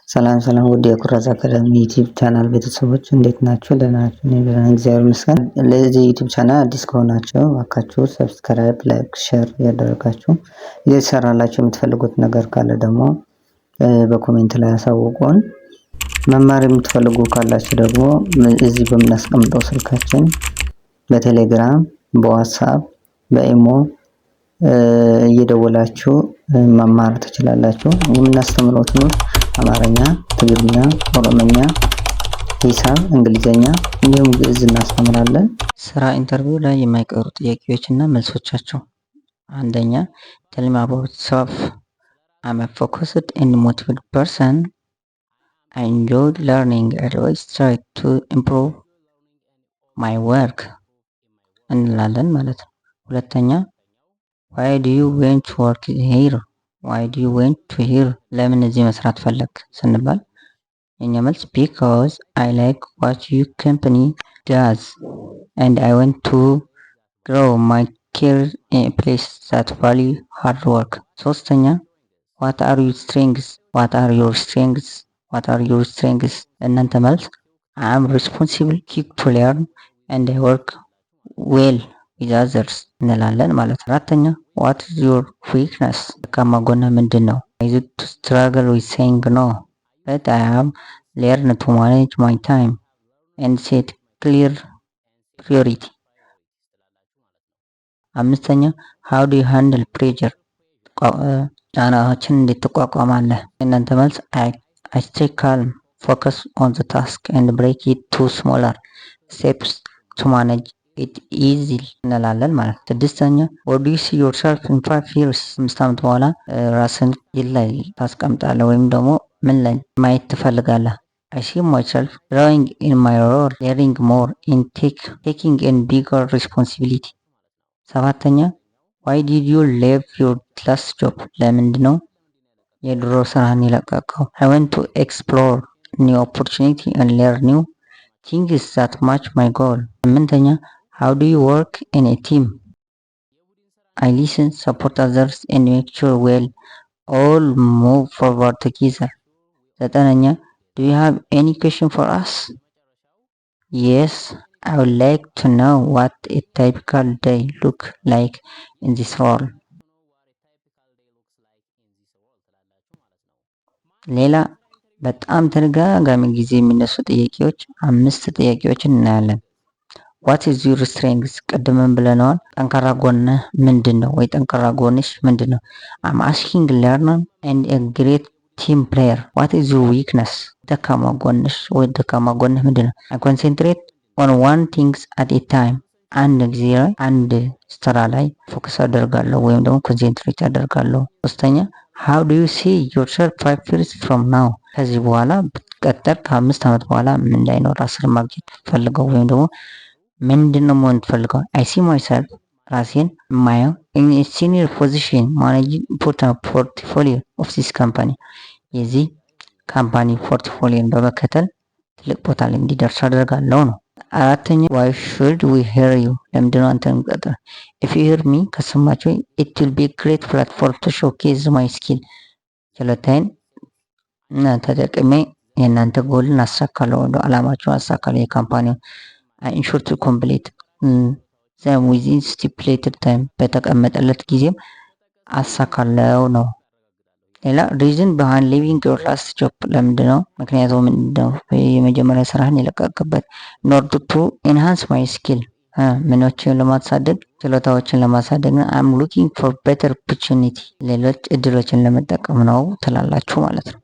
ሰላም ሰላም ውድ የኩራዝ አካዳሚ YouTube channel ቤተሰቦች፣ እንዴት ናችሁ? ደህና ናችሁ? እኔ ደህና ነኝ፣ እግዚአብሔር ይመስገን። ለዚህ YouTube channel አዲስ ከሆናችሁ እባካችሁ subscribe፣ like፣ share እያደረጋችሁ፣ እየተሰራላችሁ የምትፈልጉት ነገር ካለ ደግሞ በ comment ላይ አሳውቁን። መማር የምትፈልጉ ካላችሁ ደግሞ እዚህ በምናስቀምጠው ስልካችን በቴሌግራም፣ በዋትሳፕ፣ በኢሞ እየደወላችሁ መማር ትችላላችሁ። የምናስተምረው ትምህርት አማርኛ፣ ትግርኛ፣ ኦሮምኛ፣ ሂሳብ፣ እንግሊዝኛ እንዲሁም ግዕዝ እናስተምራለን። ስራ interview ላይ የማይቀሩ ጥያቄዎች እና መልሶቻቸው። አንደኛ፣ tell me about yourself። I'm a focused and motivated person. I enjoy learning and always try to improve my work እንላለን ማለት ነው። ሁለተኛ፣ why do you want to work here? Why do you want to here? ለምን እዚህ መስራት ፈለግክ ስንባል የኛ መልስ because I like what your company does and I want to grow my career in a place that value hard work። ሶስተኛ፣ what are your strengths? What are your strengths? What are your strengths? እናንተ መልስ I am responsible, quick to learn and I work well with others እንላለን ማለት ነው። አራተኛ፣ what is your weakness? ደካማ ጎንህ ምንድን ነው? I used to struggle with saying no, but I have learned to manage my time and set clear priority። አምስተኛ፣ how do you handle pressure? ጫናዎችን እንዴት ትቋቋማለህ? የእናንተ መልስ I stay calm, focus on the task and break it to smaller steps to manage it easily እንላለን ማለት ነው። ስድስተኛ፣ where do you see yourself in 5 years? 5 ዓመት በኋላ ራስህን የት ላይ ታስቀምጣለህ ወይም ደግሞ ምን ላይ ማየት ትፈልጋለህ? I see myself growing in my role, learning more and taking in bigger responsibility። ሰባተኛ፣ why did you leave your last job? ለምንድን ነው የድሮ ስራህን የለቀቅከው? I want to explore new opportunity and learn new things that match my goal። ስምንተኛ፣ how do you work in a team? I listen, support others and make sure we all move forward together። ዘጠነኛ፣ do you have any question for us? Yes, I would like to know what a typical day look like in this role። ሌላ በጣም ተደጋጋሚ ጊዜ የሚነሱ ጥያቄዎች አምስት ጥያቄዎችን እናያለን። What is your strengths? ቅድምም ብለነዋል። ጠንካራ ጎንህ ምንድን ነው ወይ ጠንካራ ጎንሽ ምንድን ነው? I'm hardworking learner and a great team player። What is your weakness? ደካማ ጎንሽ ወይ ደካማ ጎንህ ምንድን ነው? I concentrate on one things at a time። አንድ ጊዜ ላይ አንድ ስራ ላይ focus አደርጋለሁ ወይም ደግሞ concentrate አደርጋለሁ። ሶስተኛ፣ how do you see yourself 5 years from now? ከዚህ በኋላ ብትቀጠር ከ5 ዓመት በኋላ ምን ላይ ነው ራስህን ማግኘት ፈልገው ወይም ደግሞ ምንድን ነው መሆን ትፈልገው? I see myself፣ ራሴን የማየው፣ in senior position managing important portfolio of this company፣ የዚህ company portfolio ን በመከተል ትልቅ ቦታ ላይ እንዲደርስ አደርጋለሁ ነው። አራተኛ፣ why should we hire you? ለምንድነው አንተን የምቀጥር? If you hire me፣ ከሰማችሁ፣ it will be great platform to showcase my skill፣ ችሎታዬን ተጠቅሜ የእናንተ ጎልን አሳካለሁ፣ አላማችሁን አሳካለሁ። የ company ውን I ensure to complete them within stipulated time፣ በተቀመጠለት ጊዜም አሳካለው ነው። ሌላ፣ reason behind leaving your last job? ለምንድነው፣ ምክንያቱ ምንድነው የመጀመሪያ ስራህን የለቀቅክበት? In order to enhance my skill፣ ምኖችን ለማሳደግ፣ ችሎታዎችን ለማሳደግ ነው። I'm looking for better opportunity፣ ሌሎች እድሎችን ለመጠቀም ነው ትላላችሁ ማለት ነው።